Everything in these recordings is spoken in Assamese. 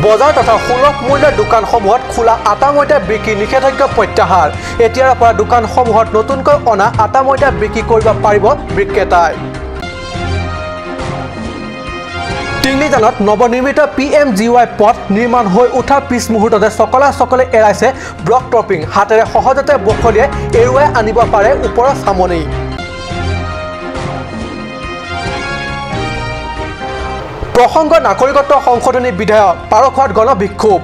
বজাৰ তথা সুলভ মূল্যৰ দোকানসমূহত খোলা আটা ময়দা বিক্ৰী নিষেধাজ্ঞা প্ৰত্যাহাৰ। এতিয়াৰ পৰা দোকানসমূহত নতুনকৈ অনা আটা ময়দা বিক্ৰী কৰিব পাৰিব বিক্ৰেতাই। টিংলিজানত নৱনিৰ্মিত PMGY পথ নিৰ্মাণ হৈ উঠাৰ পিছ মুহূৰ্ততে চকলা চকলে এৰাইছে ব্লক টপিং। হাতেৰে সহজতে বখলিয়াই এৰুৱাই আনিব পাৰে ওপৰৰ চামনি। প্ৰসংগ নাগৰিকত্ব সংশোধনী বিধেয়ক পাৰখোৱাত গণবিক্ষোভ।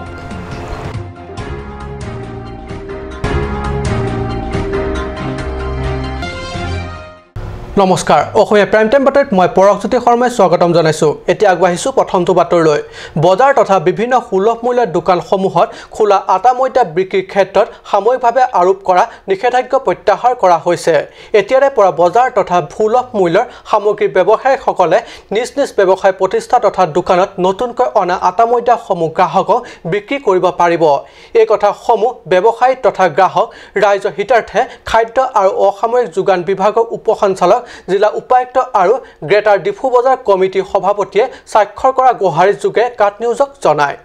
নমস্কাৰ, অসমীয়া প্ৰাইম টাইম বাতৰিত মই পৰশজ্যোতি শৰ্মাই স্বাগতম জনাইছোঁ। এতিয়া আগবাঢ়িছোঁ প্ৰথমটো বাতৰিলৈ। বজাৰ তথা বিভিন্ন সুলভ মূল্যৰ দোকানসমূহত খোলা আটা ময়দা বিক্ৰীৰ ক্ষেত্ৰত সাময়িকভাৱে আৰোপ কৰা নিষেধাজ্ঞা প্ৰত্যাহাৰ কৰা হৈছে। এতিয়াৰে পৰা বজাৰ তথা সুলভ মূল্যৰ সামগ্ৰী ব্যৱসায়ীসকলে নিজ নিজ ব্যৱসায় প্ৰতিষ্ঠা তথা দোকানত নতুনকৈ অনা আটা ময়দাসমূহ গ্ৰাহকক বিক্ৰী কৰিব পাৰিব। এই কথাসমূহ ব্যৱসায়ী তথা গ্ৰাহক ৰাইজৰ হিতাৰ্থে খাদ্য আৰু অসামৰিক যোগান বিভাগৰ উপসঞ্চালক, জিলা উপায়ুক্ত আৰু গ্ৰেটাৰ ডিফু বজাৰ কমিটিৰ সভাপতিয়ে স্বাক্ষৰ কৰা গোহাৰি যোগে কাট নিউজক জনায়।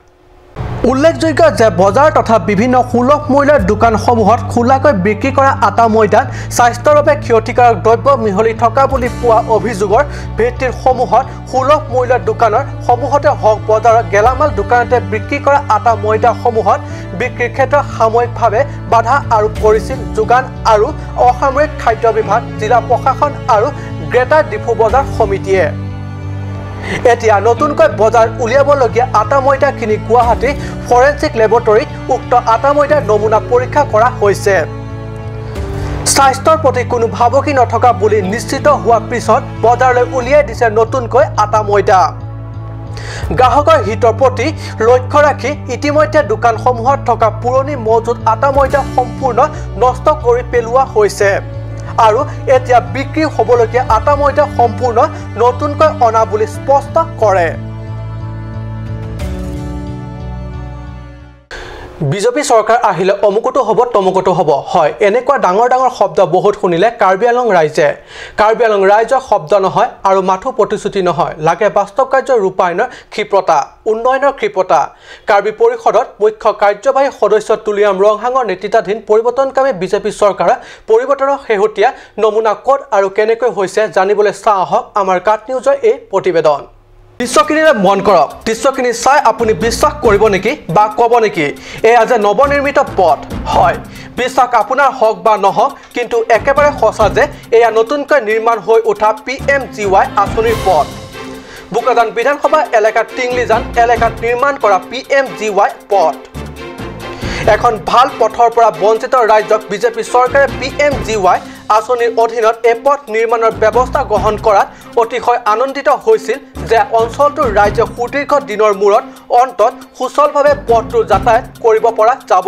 উল্লেখযোগ্য যে বজাৰ তথা বিভিন্ন সুলভ মূল্যৰ দোকানসমূহত খোলাকৈ বিক্ৰী কৰা আটা ময়দাত স্বাস্থ্যৰ বাবে ক্ষতিকাৰক দ্ৰব্য মিহলি থকা বুলি পোৱা অভিযোগৰ ভিত্তিত সমূহত সুলভ মূল্যৰ দোকানৰ সমূহতে হওক বজাৰৰ গেলামাল দোকানতে বিক্ৰী কৰা আটা ময়দাসমূহত বিক্ৰীৰ ক্ষেত্ৰত সাময়িকভাৱে বাধা আৰোপ কৰিছিল যোগান আৰু অসামৰিক খাদ্য বিভাগ, জিলা প্ৰশাসন আৰু গ্ৰেটাৰ ডিফু বজাৰ সমিতিয়ে। এতিয়া নতুনকৈ বজাৰ উলিয়াবলগীয়া আটা ময়দাখিনি গুৱাহাটী ফৰেনচিক লেবৰেটৰীত উক্ত আটা ময়দাৰ নমুনা পৰীক্ষা কৰা হৈছে। স্বাস্থ্যৰ প্ৰতি কোনো ভাবুকি নথকা বুলি নিশ্চিত হোৱাৰ পিছত বজাৰলৈ উলিয়াই দিছে নতুনকৈ আটা ময়দা। গ্ৰাহকৰ হিতৰ প্ৰতি লক্ষ্য ৰাখি ইতিমধ্যে দোকানসমূহত থকা পুৰণি মজুত আটা ময়দা সম্পূৰ্ণ নষ্ট কৰি পেলোৱা হৈছে আৰু এতিয়া বিক্ৰী হ'বলগীয়া আটা ময়দা সম্পূৰ্ণ নতুনকৈ অনা বুলি স্পষ্ট কৰে। বিজেপি চৰকাৰ আহিলে অমুকতো হ'ব তমুকতো হ'ব, হয় এনেকুৱা ডাঙৰ ডাঙৰ শব্দ বহুত শুনিলে কাৰ্বি আংলং ৰাইজে। কাৰ্বি আংলং ৰাইজৰ শব্দ নহয় আৰু মাথো প্ৰতিশ্ৰুতি নহয়, লাগে বাস্তৱ কাৰ্য ৰূপায়ণৰ ক্ষিপ্ৰতা, উন্নয়নৰ ক্ষিপ্ৰতা। কাৰ্বি পৰিষদত মুখ্য কাৰ্যবাহী সদস্য তুলিৰাম ৰংহাঙৰ নেতৃত্বাধীন পৰিৱৰ্তনকামী বিজেপি চৰকাৰৰ পৰিৱৰ্তনৰ শেহতীয়া নমুনা ক'ত আৰু কেনেকৈ হৈছে জানিবলৈ চাওঁ আহক আমাৰ কাট নিউজৰ এই প্ৰতিবেদন। দৃশ্যখিনিৰে মন কৰক, দৃশ্যখিনি চাই আপুনি বিশ্বাস কৰিব নেকি বা ক'ব নেকি এয়া যে নৱনিৰ্মিত পথ? হয়, বিশ্বাস আপোনাৰ হওক বা নহওক, কিন্তু একেবাৰে সঁচা যে এয়া নতুনকৈ নিৰ্মাণ হৈ উঠা PMGY আঁচনিৰ পথ। বোকাজান বিধানসভা এলেকাত টিংলিজান এলেকাত নিৰ্মাণ কৰা PMGY পথ। এখন ভাল পথৰ পৰা বঞ্চিত ৰাজ্যক বিজেপি চৰকাৰে PMGY আঁচনিৰ অধীনত এই পথ নিৰ্মাণৰ ব্যৱস্থা গ্ৰহণ কৰাত অতিশয় আনন্দিত হৈছিল যে অঞ্চলটোৰ ৰাইজে সুদীৰ্ঘ দিনৰ মূৰত অন্তত সুচলভাৱে পথটোৰ যাতায়াত কৰিব পৰা যাব।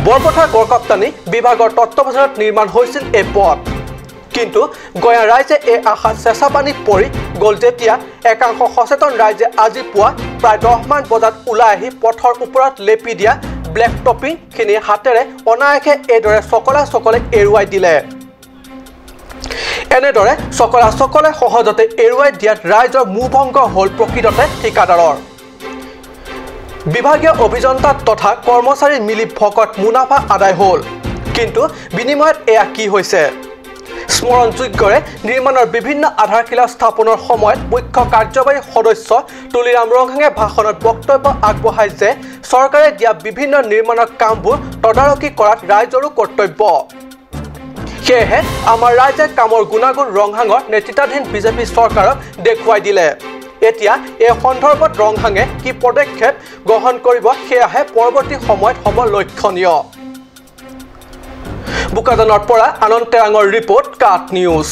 বৰপথাৰ গড়কাপ্তানি বিভাগৰ তত্ত্বাৱধানত নিৰ্মাণ হৈছিল এই পথ। কিন্তু গয়া ৰাইজে এই আশাত চেঁচা পানীত পৰি গ'ল যেতিয়া একাংশ সচেতন ৰাইজে আজি পুৱা প্ৰায় 10মান বজাত ওলাই আহি পথৰ ওপৰত লেপি দিয়া ব্লেক টপিংখিনি হাতেৰে অনায়াসে এইদৰে চকলা চকলে এৰুৱাই দিলে। এনেদৰে চকলা চকলে সহজতে এৰুৱাই দিয়াত ৰাইজৰ মোহভংগ হ'ল প্ৰকৃততে ঠিকাদাৰৰ। বিভাগীয় অভিযন্তা তথা কৰ্মচাৰী মিলি ভকত মুনাফা আদায় হ'ল, কিন্তু বিনিময়ত এয়া কি হৈছে? স্মৰণযোগ্যৰে নিৰ্মাণৰ বিভিন্ন আধাৰশিলা স্থাপনৰ সময়ত মুখ্য কাৰ্যবাহী সদস্য তুলিৰাম ৰংহাঙে ভাষণত বক্তব্য আগবঢ়ায় যে চৰকাৰে দিয়া বিভিন্ন নিৰ্মাণৰ কামবোৰ তদাৰকী কৰাত ৰাইজৰো কৰ্তব্য। সেয়েহে আমাৰ ৰাইজে কামৰ গুণাগুণ ৰংহাঙৰ নেতৃত্বাধীন বিজেপি চৰকাৰক দেখুৱাই দিলে। এতিয়া এই সন্দৰ্ভত ৰংহাঙে কি পদক্ষেপ গ্ৰহণ কৰিব সেয়াহে পৰৱৰ্তী সময়ত হ'ব লক্ষণীয়। বোকাজানৰ পৰা আনন্দ তেৰাঙৰ ৰিপৰ্ট, কাট নিউজ।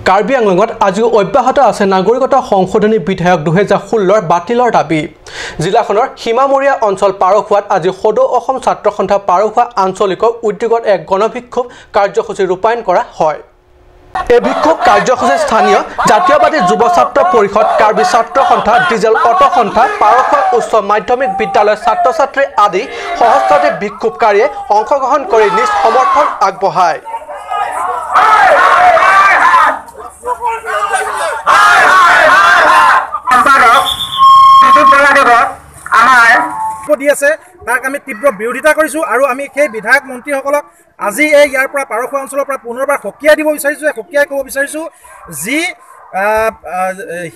কাৰ্বি আংলঙত আজিও অব্যাহত আছে নাগৰিকত্ব সংশোধনী বিধেয়ক 2016 বাতিলৰ দাবী। জিলাখনৰ সীমামূৰীয়া অঞ্চল পাৰখোৱাত আজি সদৌ অসম ছাত্ৰ সন্থা পাৰখোৱা আঞ্চলিকৰ উদ্যোগত এক গণবিক্ষোভ কাৰ্যসূচী ৰূপায়ণ কৰা হয়। এই বিক্ষোভ কাৰ্যসূচী স্থানীয় জাতীয়বাদী যুৱ ছাত্ৰ পৰিষদ, কাৰ্বি ছাত্ৰ সন্থা, ডিজেল অটো সন্থা, পাৰখোৱা উচ্চ মাধ্যমিক বিদ্যালয়ৰ ছাত্ৰ ছাত্ৰী আদি সহস্ৰাধিক বিক্ষোভকাৰীয়ে অংশগ্ৰহণ কৰি নিজ সমৰ্থন আগবঢ়ায়। দি আছে তাক আমি তীব্ৰ বিৰোধিতা কৰিছোঁ। আৰু আমি সেই বিধায়ক মন্ত্ৰীসকলক আজি এই ইয়াৰ পৰা পাৰখোৱা অঞ্চলৰ পৰা পুনৰবাৰ সকীয়াই দিব বিচাৰিছোঁ, সকীয়াই ক'ব বিচাৰিছোঁ যি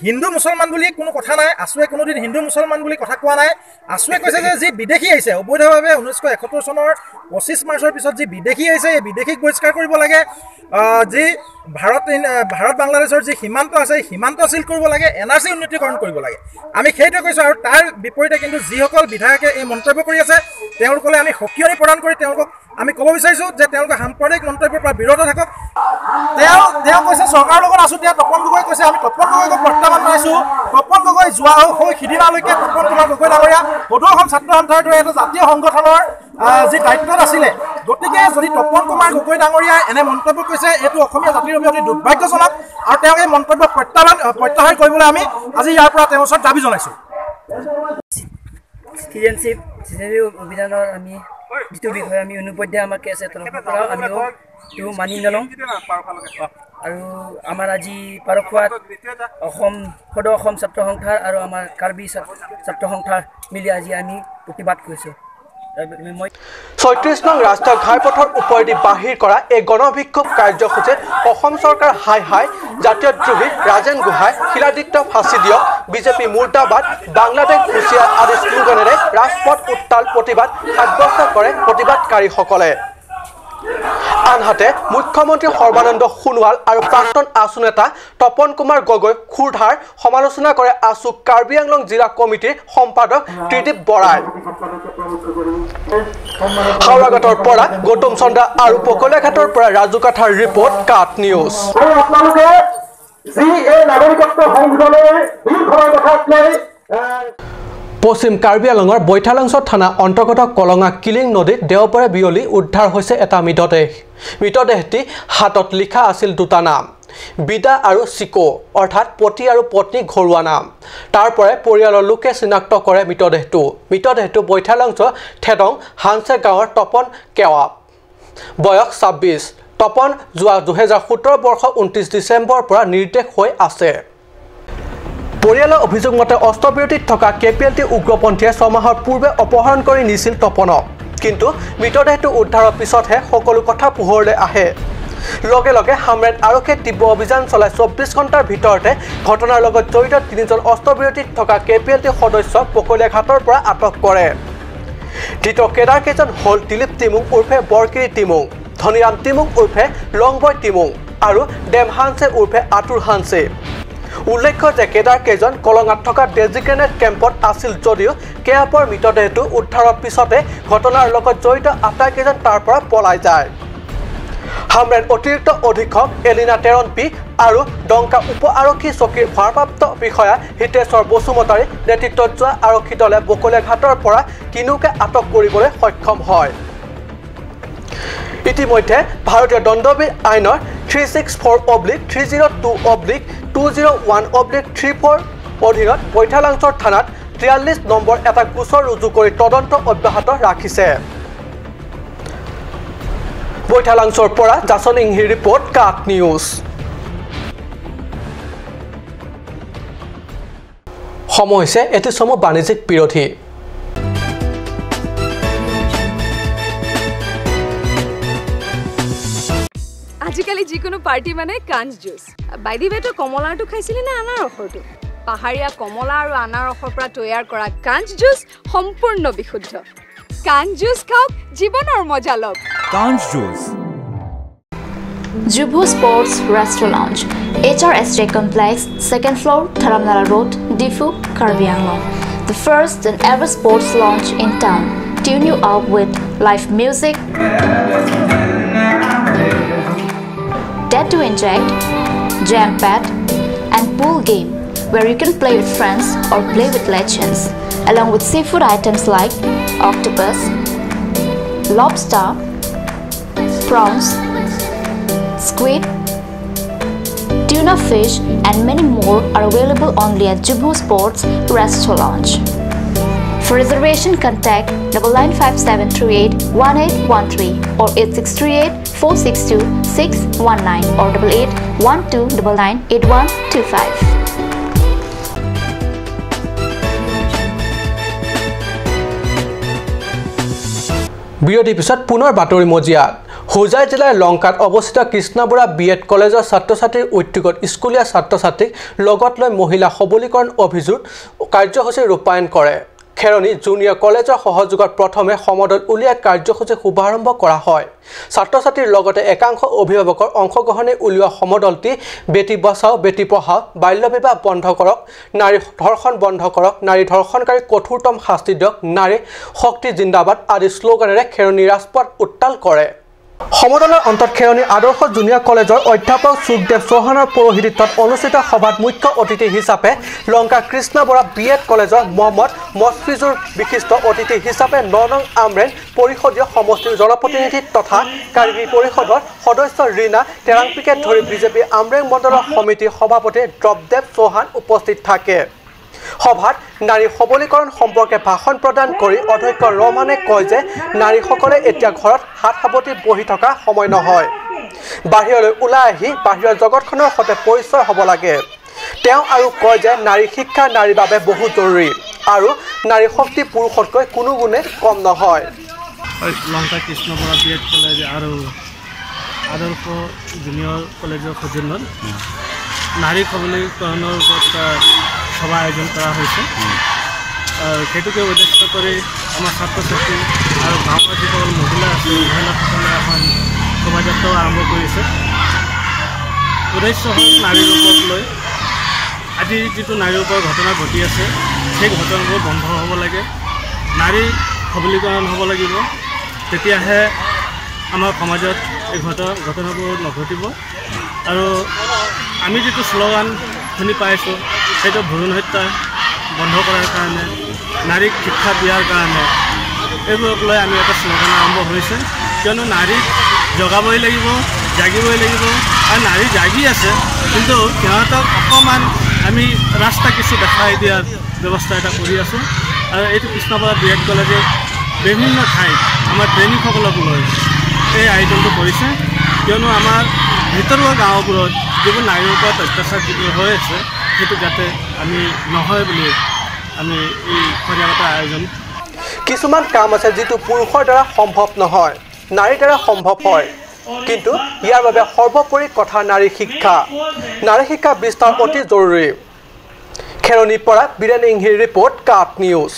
হিন্দু মুছলমান বুলি কোনো কথা নাই, আছুৱে কোনোদিন হিন্দু মুছলমান বুলি কথা কোৱা নাই। আছুৱে কৈছে যে যি বিদেশী আহিছে অবৈধভাৱে 1971 চনৰ 25 মাৰ্চৰ পিছত যি বিদেশী আহিছে এই বিদেশীক বহিষ্কাৰ কৰিব লাগে, যি ভাৰত বাংলাদেশৰ যি সীমান্ত আছে সীমান্ত চিল কৰিব লাগে, এন আৰ চি উন্নীতকৰণ কৰিব লাগে, আমি সেইটোৱে কৈছোঁ। আৰু তাৰ বিপৰীতে কিন্তু যিসকল বিধায়কে এই মন্তব্য কৰি আছে তেওঁলোকলৈ আমি সকিয়নি প্ৰদান কৰি তেওঁলোকক আমি ক'ব বিচাৰিছোঁ যে তেওঁলোকে সাম্প্ৰদায়িক মন্তব্যৰ পৰা বিৰত থাকক। তেওঁ কৈছে চৰকাৰৰ লগত আছোঁ, তেওঁ তপন গগৈ কৈছে, আমি তপন গগৈক প্ৰত্যাহ্বান জনাইছোঁ। তপন গগৈ যোৱা হৈ সিদিনালৈকে তপন কুমাৰ গগৈ ডাঙৰীয়া সদৌ অসম ছাত্ৰ সন্থাৰ দৰে এটা জাতীয় সংগঠনৰ যি দায়িত্বত আছিলে, গতিকে যদি তপন কুমাৰ গগৈ ডাঙৰীয়াই এনে মন্তব্য কৈছে এইটো অসমীয়া জাতিৰ বাবে অতি দুৰ্ভাগ্যজনক আৰু তেওঁক এই মন্তব্য প্ৰত্যাহাৰ কৰিবলৈ আমি আজি ইয়াৰ পৰা তেওঁৰ ওচৰত দাবী জনাইছোঁ। চিটিজেনশ্বিপ অভিযানৰ আমি যিটো বিষয়ে আমি অনুপধ্যে আমাৰ কেছ তৰফৰ পৰা আমিও এইটো মানি নলওঁ। আৰু আমাৰ আজি পাৰখোৱাত অসম সদৌ অসম ছাত্ৰ সন্থাৰ আৰু আমাৰ কাৰ্বি ছাত্ৰ সন্থাৰ মিলি আজি আমি প্ৰতিবাদ কৰিছোঁ। 36 নং ৰাষ্ট্ৰীয় ঘাইপথৰ ওপৰেদি বাহিৰ কৰা এই গণবিক্ষোভ কাৰ্যসূচীত অসম চৰকাৰ হাই হাই, জাতীয় দ্ৰোহী ৰাজেন গোহাঁই, শিলাদিত্য ফাঁচি দিয়ক, বিজেপি মুৰ্দাবাদ, বাংলাদেশ হুঁচিয়াৰ আদি শ্লোগানেৰে ৰাজপথ উত্তাল প্ৰতিবাদ সাব্যস্ত কৰে প্ৰতিবাদকাৰীসকলে। আনহাতে মুখ্যমন্ত্ৰী সৰ্বানন্দ সোণোৱাল আৰু প্ৰাক্তন আছু নেতা তপন কুমাৰ গগৈ ক্ষুৰধাৰ সমালোচনা কৰে আছু কাৰ্বি আংলং জিলা কমিটিৰ সম্পাদক ত্ৰিদীপ বৰাই। হাওৰাঘাটৰ পৰা গৌতম চন্দ্ৰা আৰু পকলীয়াঘাটৰ পৰা ৰাজু কাথাৰ ৰিপৰ্ট, কাট নিউজ। পশ্চিম কাৰ্বি আংলঙৰ বৈঠালাংছ থানা অন্তৰ্গত কলঙা কিলিং নদীত দেওবাৰে বিয়লি উদ্ধাৰ হৈছে এটা মৃতদেহ। মৃতদেহটি হাতত লিখা আছিল দুটা নাম, বিদা আৰু চিকো, অৰ্থাৎ পতি আৰু পত্নী ঘৰুৱা নাম। তাৰ পৰাই পৰিয়ালৰ লোকে চিনাক্ত কৰে মৃতদেহটো। মৃতদেহটো বৈঠালাংছ থেদং হানছে গাঁৱৰ তপন কেৱাপ, বয়স 26। তপন যোৱা 2017 বৰ্ষৰ 29 ডিচেম্বৰৰ পৰা নিৰুদ্দেশ হৈ আছে। পৰিয়ালৰ অভিযোগ মতে অস্ত্ৰবিৰতিত থকা কে পি এল টি উগ্ৰপন্থীয়ে 6 মাহৰ পূৰ্বে অপহৰণ কৰি নিছিল তপনক। কিন্তু মৃতদেহটো উদ্ধাৰৰ পিছতহে সকলো কথা পোহৰলৈ আহে। লগে লগে হামৰেড আৰক্ষীয়ে তীব্ৰ অভিযান চলাই 24 ঘণ্টাৰ ভিতৰতে ঘটনাৰ লগত জড়িত 3জন অস্ত্ৰবিৰতিত থকা কে পি এল টি সদস্যক পকলীয়াঘাটৰ পৰা আটক কৰে। ধৃত কেডাৰকেইজন হ'ল দিলীপ তিমুং উৰ্ফে বৰকিৰি তিমুং, ধনীৰাম তিমুং উৰ্ফে লংবয় তিমুং আৰু ডেম হানছে উৰ্ফে আতুৰ হানছে। উল্লেখ্য যে কেডাৰ কেইজন কলঙাত থকা ডেজিগনেটেড কেম্পত আছিল যদিও কেয়াপৰ মৃতদেহটো উদ্ধাৰৰ পিছতে ঘটনাৰ লগত জড়িত আটাইকেইজন তাৰ পৰা পলাই যায়। হামৰেড অতিৰিক্ত অধীক্ষক এলিনা টেৰণপি আৰু ডংকা উপ আৰক্ষী চকীৰ ভাৰপ্ৰাপ্ত বিষয়া হিতেশ্বৰ বসুমতাৰীৰ নেতৃত্বত যোৱা আৰক্ষী দলে বকলীয়াঘাটৰ পৰা তিনিওকে আটক কৰিবলৈ সক্ষম হয়। ইতিমধ্যে ভাৰতীয় দণ্ডবিধ আইনৰ 364/302/201/34 অধীনত বৈঠালাংছৰ থানাত 43 নম্বৰ এটা গোচৰ ৰুজু কৰি তদন্ত অব্যাহত ৰাখিছে। বৈঠালাংছৰ পৰা জাচন ইংহিৰ ৰিপৰ্ট, কাট নিউজ। সময় হৈছে এটি চমু বাণিজ্যিক বিৰোধী। আজিকালি যিকোনো পাৰ্টি মানে কাঞ্চ জুচ। বাই the ৱে, তই কমলাৰটো খাইছিলি নে আনাৰসৰটো? পাহাৰীয়া কমলা আৰু আনাৰসৰ পৰা তৈয়াৰ কৰা কাঞ্চ জুচ সম্পূৰ্ণ বিশুদ্ধ। কাঞ্চ জুচ খাওক, জীৱনৰ মজা লওক। কাঞ্চ juice. Jubu Sports Restaurant Lounge, HRSJ Complex, 2nd floor, Dharamnala Road, Diphu, Karbi Anglong. The first and ever sports lounge in town. Tune you up with live music, tattoo inject, jam pad, and pool game where you can play with friends or play with legends, along with seafood items like octopus, lobster, prawns, squid, tuna fish, and many more are available only at Jubu Sports Restaurant Lounge. For reservation, contact 9957381813 or 8638 462 619 or 8812998125. বিৰতিৰ পিছত পুনৰ বাতৰি মজিয়াত। হোজাই জিলাৰ লংকাত অৱস্থিত কৃষ্ণ বৰা বি এড কলেজৰ ছাত্ৰ ছাত্ৰীৰ উদ্যোগত স্কুলীয়া ছাত্ৰ ছাত্ৰীক লগত লৈ মহিলা সবলীকৰণ অভিযোগ কাৰ্যসূচী ৰূপায়ণ কৰে। খেৰণি জুনিয়ৰ কলেজৰ সহযোগত প্ৰথমে সমদল উলিয়াই কাৰ্যসূচী শুভাৰম্ভ কৰা হয়। ছাত্ৰ ছাত্ৰীৰ লগতে একাংশ অভিভাৱকৰ অংশগ্ৰহণে উলিওৱা সমদলটি বেটী বচাও বেটী পঢ়াও, বাল্য বিবাহ বন্ধ কৰক, নাৰী ধৰ্ষণ বন্ধ কৰক, নাৰী ধৰ্ষণকাৰীক কঠোৰতম শাস্তি দিয়ক, নাৰী শক্তি জিন্দাবাদ আদি শ্লোগানেৰে খেৰণি ৰাজপথ উত্তাল কৰে। সমদলৰ অন্তত খেৰণি আদৰ্শ জুনিয়ৰ কলেজৰ অধ্যাপক সুখদেৱ চৌহানৰ পৌৰোহিত্যত অনুষ্ঠিত সভাত মুখ্য অতিথি হিচাপে লংকা কৃষ্ণ বৰা বি এড কলেজৰ মহম্মদ মছফিজুৰ, বিশিষ্ট অতিথি হিচাপে ৯ নং আমৰেন পৰিষদীয় সমষ্টিৰ জনপ্ৰতিনিধি তথা কাৰ্বি পৰিষদৰ সদস্য ৰীণা টেৰাংপিকে ধৰি বিজেপি আমৰেং মণ্ডলৰ সমিতিৰ সভাপতি দ্ৰৱদেৱ চৌহান উপস্থিত থাকে। সভাত নাৰী সবলীকৰণ সম্পৰ্কে ভাষণ প্ৰদান কৰি অধ্যক্ষ ৰহমানে কয় যে নাৰীসকলে এতিয়া ঘৰত হাত সাৱটি বহি থকা সময় নহয়, বাহিৰলৈ ওলাই আহি বাহিৰৰ জগতখনৰ সৈতে পৰিচয় হ'ব লাগে। তেওঁ আৰু কয় যে নাৰী শিক্ষা নাৰীৰ বাবে বহু জৰুৰী আৰু নাৰী শক্তি পুৰুষতকৈ কোনো গুণে কম নহয়। Lanka Krishna Bora B Ed college আৰু আদৰ্শ জুনিয়ৰ কলেজৰ সৌজন্যত নাৰী সবলীকৰণৰ ওপৰত এটা সভা আয়োজন কৰা হৈছে। সেইটোকে উদ্দেশ্য কৰি আমাৰ ছাত্ৰ ছাত্ৰী আৰু গাঁৱৰ যিসকল মহিলা আছে, মহিলাসকলে এখন শোভাযাত্ৰাও আৰম্ভ কৰিছে। উদ্দেশ্য হ'ল নাৰীৰ ওপৰত লৈ আজি যিটো নাৰীৰ ওপৰত ঘটনা ঘটি আছে, সেই ঘটনাবোৰ বন্ধ হ'ব লাগে, নাৰী সবলীকৰণ হ'ব লাগিব, তেতিয়াহে আমাৰ সমাজত এই ঘটনাবোৰ নঘটিব। আৰু আমি যিটো শ্লোগান শুনি পাইছোঁ, সেইটো ভ্ৰূণ হত্যা বন্ধ কৰাৰ কাৰণে, নাৰীক শিক্ষা দিয়াৰ কাৰণে, এইবোৰক লৈ আমি এটা শ্লোগান আৰম্ভ হৈছে। কিয়নো নাৰীক জগাবই লাগিব, জাগিবই লাগিব, আৰু নাৰী জাগি আছে, কিন্তু সিহঁতক অকণমান আমি ৰাস্তা কিছু দেখাই দিয়াৰ ব্যৱস্থা এটা কৰি আছোঁ। আৰু এইটো কৃষ্ণ বৰা বি এড কলেজে বিভিন্ন ঠাইত আমাৰ ট্ৰেইনিংসকলক লৈ এই আয়োজনটো কৰিছে। কিয়নো আমাৰ ভিতৰুৱা গাঁওবোৰত যিবোৰ নাৰীৰ ওপৰত অত্যাচাৰ যিবোৰ হৈ আছে, সেইটো যাতে আমি নহয় বুলি আমি এই সজাগতা আয়োজন। কিছুমান কাম আছে যিটো পুৰুষৰ দ্বাৰা সম্ভৱ নহয়, নাৰীৰ দ্বাৰা সম্ভৱ হয়, কিন্তু ইয়াৰ বাবে সৰ্বোপৰি কথা নাৰী শিক্ষা। নাৰী শিক্ষা বিস্তাৰ অতি জৰুৰী। খেৰণিৰ পৰা বীৰেন ইংহিৰ ৰিপৰ্ট, কাট নিউজ।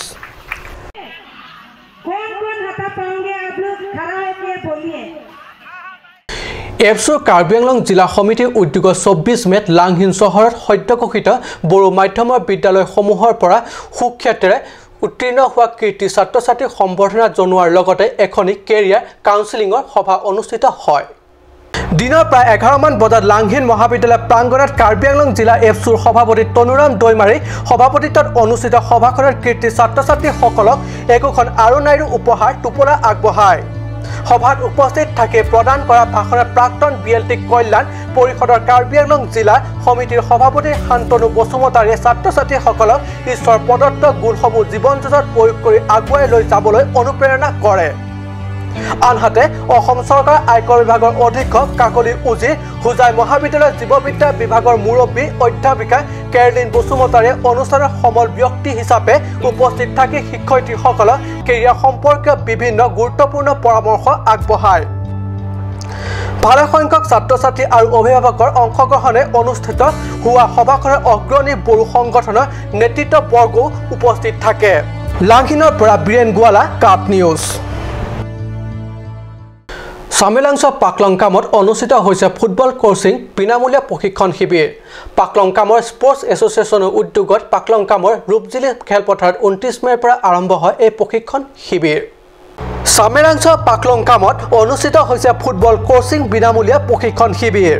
এপছুৰ কাৰ্বি আংলং জিলা সমিতিৰ উদ্যোগত ২৪ মে'ত লাংহিন চহৰত সদ্য ঘোষিত বড়ো মাধ্যমৰ বিদ্যালয়সমূহৰ পৰা সুখ্যাতিৰে উত্তীৰ্ণ হোৱা কৃতী ছাত্ৰ ছাত্ৰীক সম্বৰ্ধনা জনোৱাৰ লগতে এখনি কেৰিয়াৰ কাউন্সিলিঙৰ সভা অনুষ্ঠিত হয়। দিনৰ প্ৰায় ১১মান বজাত লাংহিন মহাবিদ্যালয় প্ৰাংগণত কাৰ্বি আংলং জিলা এপছুৰ সভাপতি তনুৰাম দৈমাৰী সভাপতিত্বত অনুষ্ঠিত সভাখনত কৃতী ছাত্ৰ ছাত্ৰীসকলক একোখন আৰু নাইৰু উপহাৰ টোপোলা আগবঢ়ায়। সভাত উপস্থিত থাকি প্ৰদান কৰা ভাষণত প্ৰাক্তন বি এল টি কল্যাণ পৰিষদৰ কাৰ্বি আংলং জিলা সমিতিৰ সভাপতি শান্তনু বসুমতাৰীয়ে ছাত্ৰ ছাত্ৰীসকলক ঈশ্বৰ প্ৰদত্ত গুণসমূহ জীৱন যুঁজত প্ৰয়োগ কৰি আগুৱাই লৈ যাবলৈ অনুপ্ৰেৰণা কৰে। আনহাতে অসম চৰকাৰৰ আয়কৰ বিভাগৰ অধীক্ষক কাকলি উজিৰ, হোজাই মহাবিদ্যালয়ৰ জীৱবিদ্যা বিভাগৰ মুৰব্বী অধ্যাপিকা কেৰলিন বসুমতাৰীয়ে অনুষ্ঠানৰ সমল ব্যক্তি হিচাপে উপস্থিত থাকি শিক্ষয়িত্ৰীসকলক কেৰিয়াৰ সম্পৰ্কীয় বিভিন্ন গুৰুত্বপূৰ্ণ পৰামৰ্শ আগবঢ়ায়। ভালেসংখ্যক ছাত্ৰ ছাত্ৰী আৰু অভিভাৱকৰ অংশগ্ৰহণে অনুষ্ঠিত হোৱা সভাখনৰ অগ্ৰণী বড়ো সংগঠনৰ নেতৃত্ববৰ্গও উপস্থিত থাকে। লাংহিনৰ পৰা বীৰেন গোৱালা, কাপ নিউজ। চামেলাংছ পাকলংকামত অনুষ্ঠিত হৈছে ফুটবল কোচিং বিনামূলীয়া প্ৰশিক্ষণ শিবিৰ। পাকলংকামৰ স্পৰ্টছ এছ'চিয়েশ্যনৰ উদ্যোগত পাকলংকামৰ ৰূপজিলি খেলপথাৰত ২৯ মে'ৰ পৰা আৰম্ভ হয় এই প্ৰশিক্ষণ শিবিৰ। চামেলাংছ পাকলংকামত অনুষ্ঠিত হৈছে ফুটবল কোচিং বিনামূলীয়া প্ৰশিক্ষণ শিবিৰ।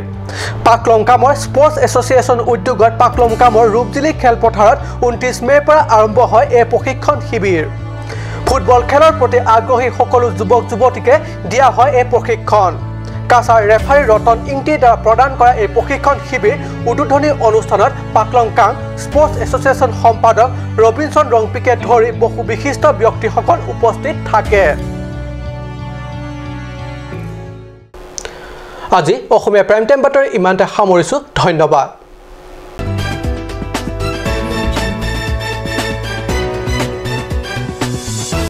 পাকলংকামৰ স্পৰ্টছ এছ'চিয়েশ্যন উদ্যোগত পাকলংকামৰ ৰূপজিলি খেলপথাৰত ২৯ মে'ৰ পৰা আৰম্ভ হয় এই প্ৰশিক্ষণ শিবিৰ। ফুটবল খেলৰ প্ৰতি আগ্ৰহী সকলো যুৱক যুৱতীকে দিয়া হয় এই প্ৰশিক্ষণ। কাছাৰ ৰেফাৰী ৰতন ইংটিৰ দ্বাৰা প্ৰদান কৰা এই প্ৰশিক্ষণ শিবিৰ উদ্বোধনী অনুষ্ঠানত পাকলংকাং স্পৰ্টছ এছ'চিয়েশ্যন সম্পাদক ৰবিনছন ৰংপিকে ধৰি বহু বিশিষ্ট ব্যক্তিসকল উপস্থিত থাকে। আজি অসমীয়া প্ৰাইম টাইম বাতৰি ইমানতে সামৰিছোঁ। ধন্যবাদ।